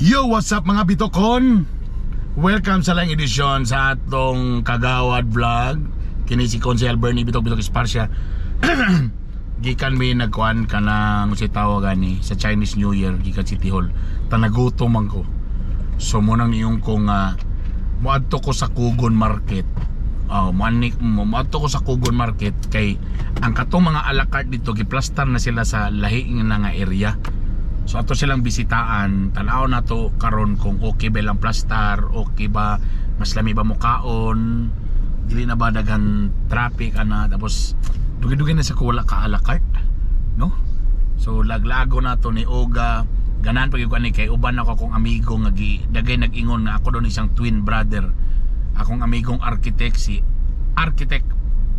Yo, what's up, mga bitokon? Welcome sa lang edisyon sa atong Kagawad Vlog. Kini si Konsehal Bernie Bitok Bitok Esparcia. Gikan mi nagkuan kanang unsay tawag ani sa Chinese New Year gikan City Hall. Tanagutom man ko. So mo nang iyong ko nga moadto ko sa Kugon Market. Oh, moadto ko sa Kugon Market kay ang katong mga alakart dito giplastar na sila sa lahi nga nga area. So ato silang bisitaan, tan-aw na to karon kung okay ba lang plastar, okay ba, mas lami ba mukaon, dili na ba daghan traffic ana, tapos dugi-dugi na sa ko wala ka ala carte, no? So laglago na to ni Oga, ganan pag ani kay uban ako akong amigo nga gi dagay nag-ingon nga ako doon isang twin brother. Akong amigong architect, si Architect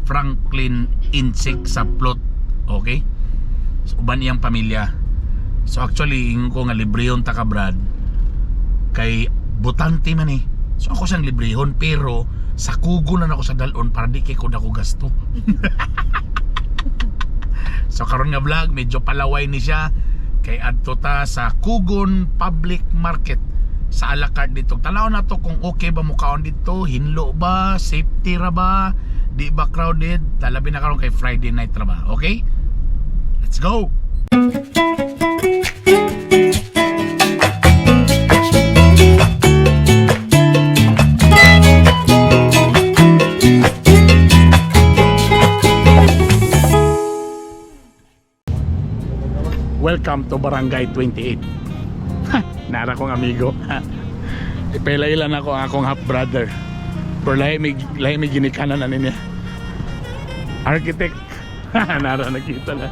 Franklin Insik sa plot, okay? So, uban iyang pamilya. So actually, ingon ko nga librehon ta ka, Brad, kay butante man eh. So ako siyang librehon pero sa kugo na nako sa dalon para di kay ko dako gasto. So karon nga vlog medyo palaway ni siya kay adto ta sa Kugon Public Market sa Alacart dito. Tanaw na to kung okay ba mukaon dito, hinlo ba, safety ra ba, di ba crowded, talabi na karon kay Friday night ra ba. Okay? Let's go. Welcome to Barangay 28. Nara kong amigo. Ipelailan ako ang akong half brother. Pero lahi may ginikanan na niya. Architect. Nara nakita na.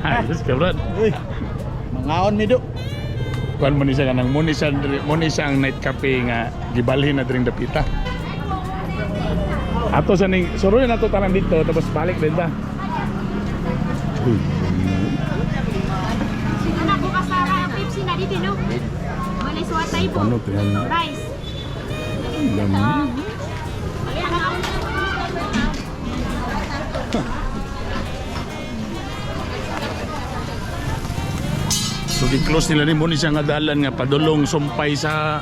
Ayos ka, brad. Uy, mangaon mi do. Kuan mo ni siya kanang mo ni siya ang night cafe nga gibalhin na dring dapita. Ato sa ning suroy na to tanan dito tapos balik din ta. Uy, Anak ko kasara ang Pepsi na dito, no? Wala suwatay po. Ano to yan? Rice. Lamig. So gi-close nila ni mo ni siya nga dalan nga padulong sumpay sa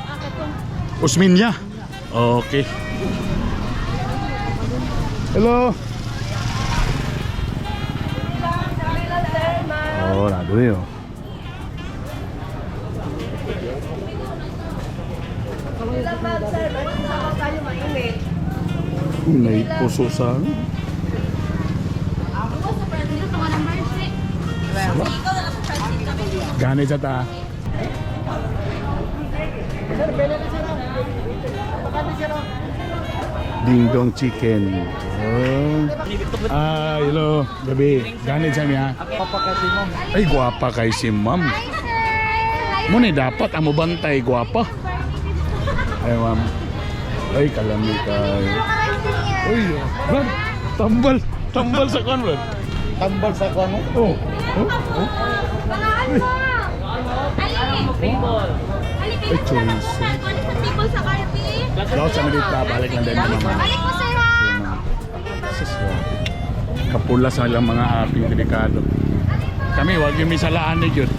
Osminia. Okay. Hello. Oh, na dili oh. Uy, may puso sa ano. Gani sa ta. Ding dong chicken. Oh. Ah, hello, gabi. Gani sa niya. Ay, gwapa kay si ma'am. Muna dapat amo bantay gwapa. Ay, ma'am. Ay, kalami kay. Uy, Brad, tambal. Tambal sa kwan, Brad. Tambal sa kuan mo. Oh. Ali! Ali, Ay, chorizo. sa table sa Carpi. Daw sa minita, balik lang din mama. Balik mo, sir, ha? Sus, grabe. Kapula sa ilang mga aping delikado. Kami, wag yung misalaan eh, yun.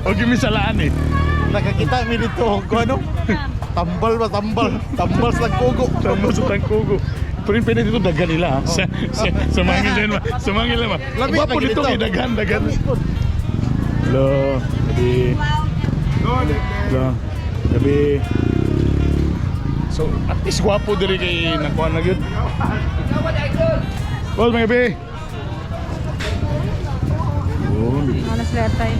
Wag yung misalaan eh. Nakakita mi dito ko ano? Tambal ba tambal? Tambal sa kugo. Tama sa tangkugo. Pero yung pwede dito, dagan nila. Ha? Sa, sumangil din ma. Sumangil lang ma. Lami, Gwapo lagi dito dito. kay dagan, dagan. Hello, gabi. Hello, gabi. So, at least gwapo diri kay nakuha na yun. Well, mga gabi. Oh, Ano sila tayo?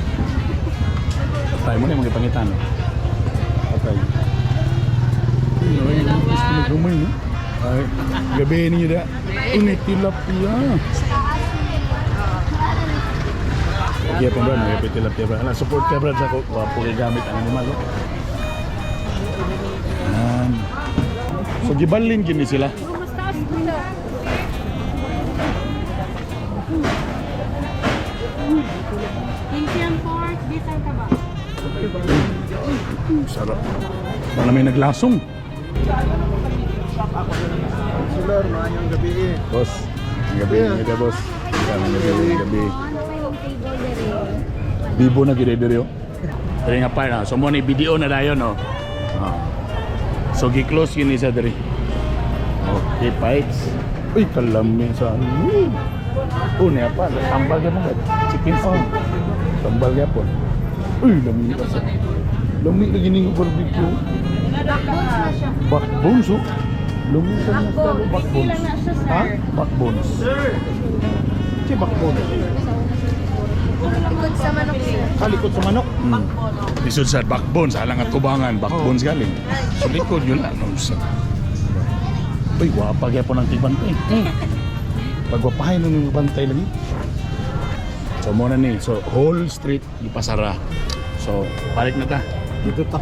Patay mo na yung mga pangitan. No? Patay. Ay, gusto na gamay, no? Ay, gabi ninyo da. Unay tilapia. Okay pa brad, may tilapia brad. Ala, support ka, brad, sa ko. Wapo kay gamit ang animal. Oh. Yan. So gibalin gini sila. Indian pork, bisan ka ba? Sarap. Para may naglasong. Sulor, maayong gabi eh. Boss, ang gabi, ang gabi, boss. Ang gabi, ang gabi. Ano pa yung table dere? Bibo na gid diri oh. Diri nga part na. So mo ni video na dayon no. Ah. So gi-close yun isa diri. Okay, pipes. Uy, kalami sa ano. Oh, niya pa. Tambal gyapon ba? Chicken oh. Tambal gyapon. Uy, lami pa sa. Lami lagi ning barbecue. Backbones na siya. Backbones oh. Lami sa mga Backbone. backbones. Lang na siya, sir. Ha? Backbones. Si backbone. Likod sa manok, sir. Ah, likod sa manok. Lisod sa backbones, alang at tubangan, backbones galing. So likod yun lang. No, sa. Uy, wapa gyapon ang tigbantay. Pagwapahin nun yung bantay lagi. So mo na ni, so whole street gipasara. So balik na ta. Dito ta.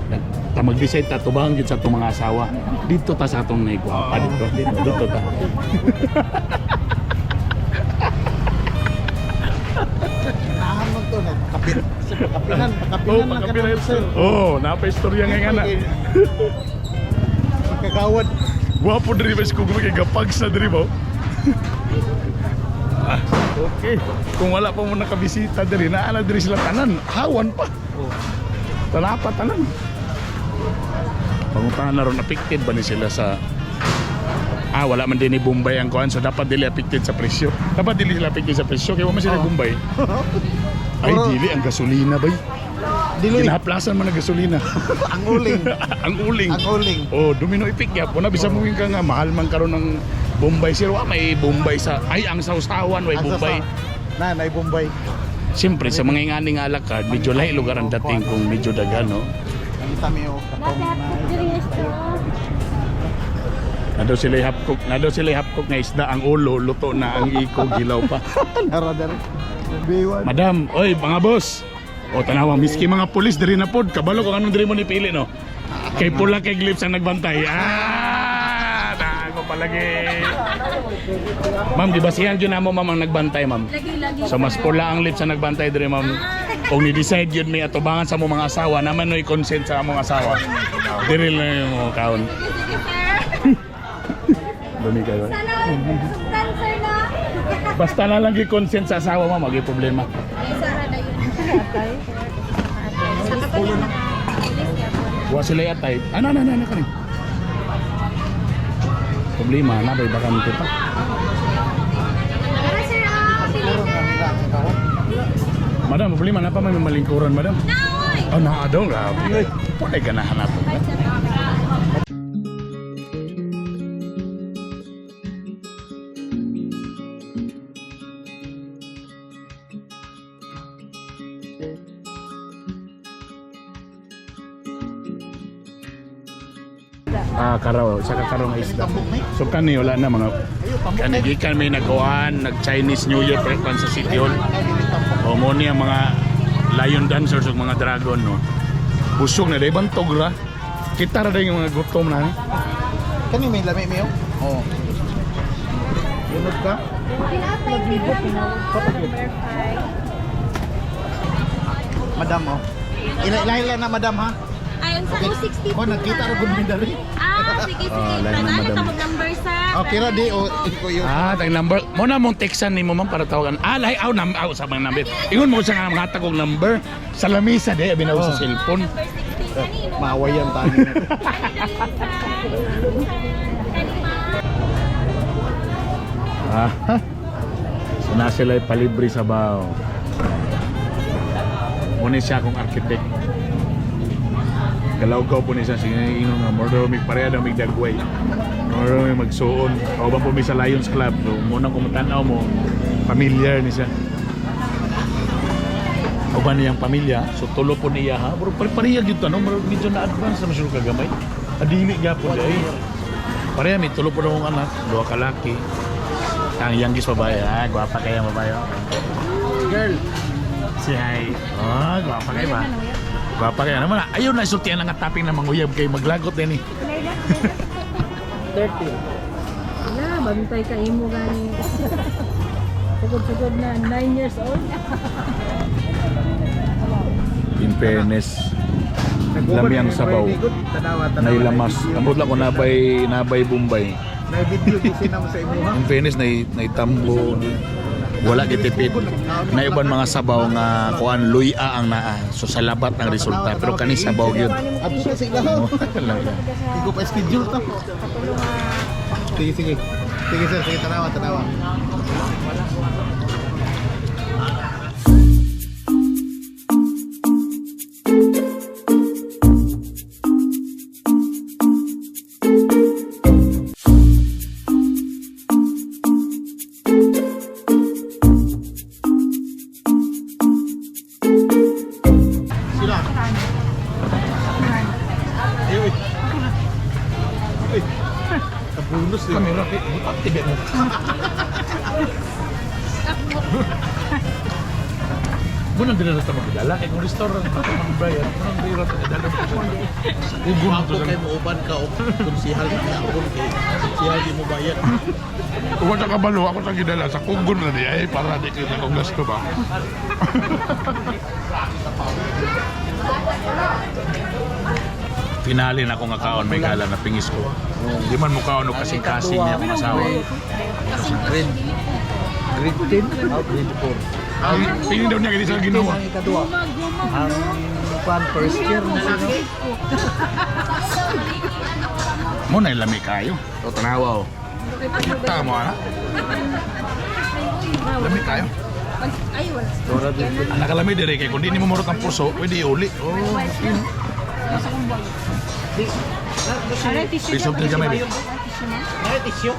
Ta mag-decide ta tubang gyud sa atong mga asawa. Dito ta sa atong naigwapa dito. Dito, dito ta. Nahan man to nagkapit. Kapinan, kapinan lang ka na, sir. Oh, napa istorya nga nga na. Kagawad. Gwapo diri ba kung kay gapag sa diri mo. Ah, okay. Kung wala pa mo nakabisita diri, naa na diri sila tanan. Hawan pa. Oh. Talapa tanan. Pangutahan na ron affected ba ni sila sa Ah, wala man din ni Bombay ang kuan so dapat dili affected sa presyo. Dapat dili sila affected sa presyo kay wa man sila Oo. Bombay. Ay Pero- dili ang gasolina bay. Diloy. Ginahaplasan man ang gasolina. Ang uling. Ang uling. Ang uling. Oh, domino effect gyapon na bisan mo ka nga mahal man karon ng Bombay sir, wa may Bombay sa ay ang sausawan way Ang Bombay. Na, nay Bombay. Siyempre sa mga ingani nga alakad, medyo lahi lugar ang dating kung medyo daghan no. Kita mi o katong Nasa na. diri siya. Nado sila hapkok, nado sila hapkok nga isda ang ulo luto na ang iko gilaw pa. Nara dere. B1. Madam, oy mga boss. O tanawa miski mga pulis diri na pod, kabalo kung anong diri mo nipili no. Kay pula kay Glips ang nagbantay. Ah, nago palagi. Ma'am, di ba siyan jud namo ma'am ang nagbantay ma'am? Lagi-lagi. So mas pula ang lips ang nagbantay diri ma'am. Kung ni-decide yun may atubangan sa mo mga asawa, naman no'y consent sa among asawa. Diri lang yung mga kaon. Sige, sige, sir. Dumi kayo. Sana suktan, sir, na. Basta na lang i-consent sa asawa mo, magi problema. Ay, Sarah na yun. Sa kapatid na. Pulis niya po. Wa sila yatay. Ano, ano, ano, ano, kani? Problema, na ba'y bakante pa? Tara, sir, ah. Pili, sir. Madam, problema na pa may malingkuran, madam. Naoy! Oh, naa daw, grabe. Pwede ganahan nato. Ah, karaw, sa kakaraw nga isda. Tambok ni. So kani wala na mga Ayo tambok kani ni. gikan may nagkuan, nag Chinese New Year pre sa City Hall. Ay, dili tambok. O mo ni ang mga lion dancers ug mga dragon no. Busog na day bantog ra. Kita ra day yung mga gutom na ni. Kani may lami mi oh. Oh. Lunod ka? Pinatay, pinatay. Madam oh. Ila ila na madam ha. Ayon sa Okay. 062 Ko nagkita ra gud mi diri. Ah, sige, sige. Ah, lain na, Tagaan madam. na tawag number sa. Okay ra di o iko yo. Ah, tag number. Mo na mong textan nimo ma'am para tawagan. Ah, lahi aw nam aw sa mga number. Ingon mo sa nga mga tagong number sa lamisa di binaw sa Oh. cellphone. Number 16 kanino? Maawayan tayo. Kani ma'am. Ah. ha. So na sila palibre sa bao. Mo ni siya akong architect. Galaw-gaw po ni siya sige ingon nga more daw mig pareha daw mig dagway. More daw mig magsuon. Kauban po mi sa Lions Club. So mo nang kumutanaw mo familiar ni siya. Kauban niyang pamilya, so tulo po niya ha. Pero pareha gyud to no, Murag medyo na advance na siguro kagamay. Adili gyapon di ay. Pareha may tulo po na akong anak, duha ka laki. Ang youngest babae, ah, gwapa kaya babae. Oh. Girl. Si hi. Oh, gwapa kayo ba? Gwapa kayo naman. Ayaw na isultian ang topic ng manguyab kay maglagot din eh. 30. Wala, bantay ka imo gani. Sugod-sugod na, 9 years old. In fairness, Lami ang sabaw. Tanawa, tanawa. nailamas. Ambot lang ko nabay nabay Bombay. Nay video kasi na mo sa imo ha. In fairness, nay naitambo. Wala gitipid. Na uban mga sabaw nga kuan luya ang naa. So salabat ang resulta pero kani sabaw gyud. Ato na sa ilaw. Hindi ko pa schedule to. Sige, sige. Sige sir, sige, tanawa, tanawa. Sila. Ay, uy. Uy. Kabunus eh. Kamera kay tibet mo. Muna dili ra ta magdala kay kung restaurant pa ta magbayad, muna dili ra ta dala. Ugo Ako kay muuban ka o konsihal ka ako kay konsihal di mo bayad. Kung sa kabalo, ako sa gidala sa kugon na di ay para di kita kong gasto ba. Finale na akong akaon may gala na pingis ko. Di man mo kaon og kasing-kasing niya akong asawa. Grade 10 o grade 4. Ang tingin daw niya kini sa ginawa. Ang ikaduha. Ang pan first year na siya. Mo na lami kayo. O tanawa o. Tama na. Lami kayo. Ay, wala. Ang nakalami dire kay kung di nimo murot ang puso, pwede iuli. Oh, Tissue Piso din gamay. Be. Ay, tissue.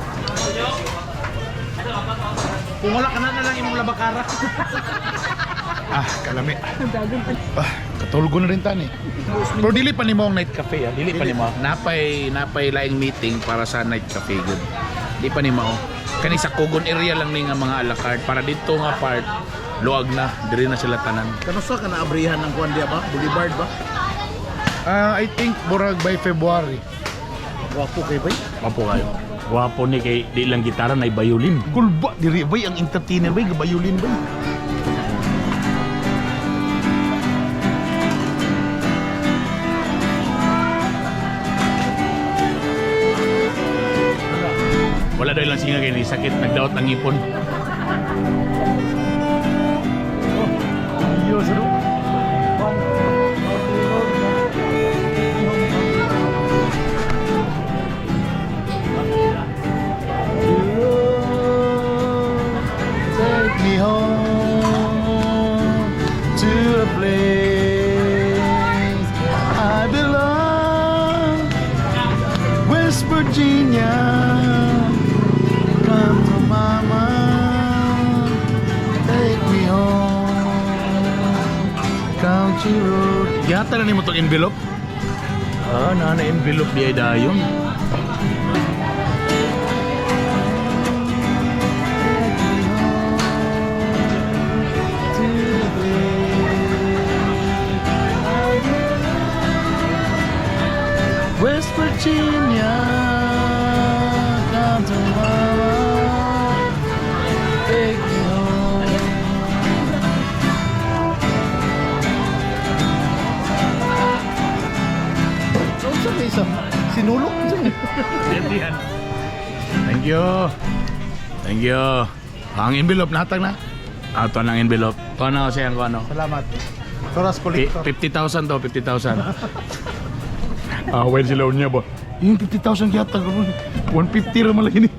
Kung wala ka na na lang imong labakara. Ah, kalami. Ah, katulgo na rin tani. Pero dili pa nimo ang night cafe ah. Dili pa nimo. Napay napay laing meeting para sa night cafe gud. Di pa nimo. Kani sa Kugon area lang ni nga mga ala carte para dito nga part luag na diri na sila tanan. Kanusa ka na abrihan ng kuan diya ba? Boulevard ba? Ah, I think burag by February. Wapo kay bay. Wapo kayo. Wapo ni kay di lang gitara na violin. Kulba diri bay ang entertainer bay gabayulin bay. Wala daw lang singa kay ni sakit nagdaot ang ngipon. Iyo saro. Take me home to a place I belong. West Virginia, come to mama. Take me home, country road. Yata na nimo tong envelope. Ah, na na envelope di ay dayon. West Virginia, come to mama. Take me home. So, sa isa, sinulok dyan. Yan. Thank you. Thank you. Ang envelope natag na. Ah, to ang envelope. To na kasi ang ano. Salamat. Toras collector. 50,000 to, 50,000. Ah, well sila niya ba? Yung 50,000 yata. 150 ra malaki ni.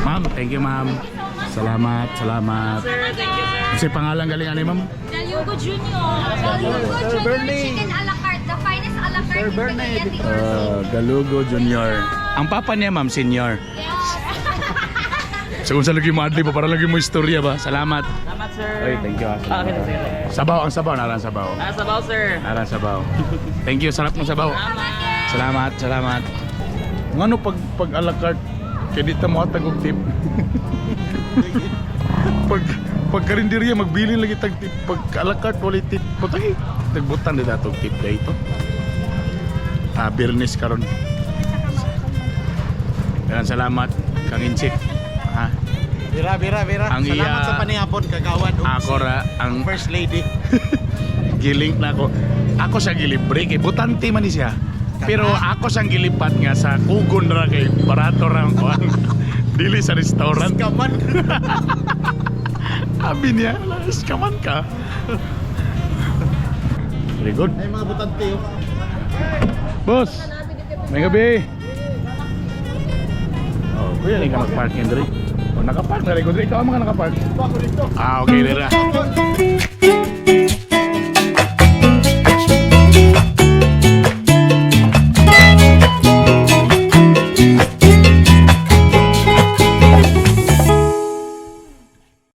Ma'am, thank you ma'am. Salamat, salamat. Sir, thank you, sir. Kasi pangalan galing ani ma'am? Dalyugo Junior. Dalyugo Junior Bernie. Chicken a la carte. The finest a la carte Sir in Bernie, Cagayan de Oro City. Galugo Junior. Ang papa niya ma'am, senior. Yes. So kung sa lagi mo adli pa para lagi mo istorya ba? Salamat. Salamat, sir. Oy, thank you. Ah. Ah, okay, sige. Sabaw ang sabaw, naran sabaw. Ah, sabaw, sir. Naran sabaw. Thank you, sarap ng sabaw. Salamat, salamat. Ngano pag pag a la carte kay di ta mo hatag og tip. Pag pag karinderya magbilin lagi tag tip, pag a la carte walay tip. Putay, nagbutan di datog tip dito. Ah, Birnes karon. Daghang salamat kang Insik. Ha? Bira, bira, bira. Ang Salamat iya- sa panihapon, kagawad. ug Ako si ra ang First Lady. Gilink na ako. Ako siya gilibre kay butante man ni siya. Pero ako siyang gilipat nga sa kugon ra kay barato ra ang kuan. Dili sa restaurant. Kaman. Sabi niya, scaman ka. Very good. Ay, mga butante oh. Boss, may gabi. Oh, kuya, hindi ka mag-parking diri. Oh, nakapark na rin ko diri. Ikaw ang mga nakapark. Bako dito. Ah, okay, dira.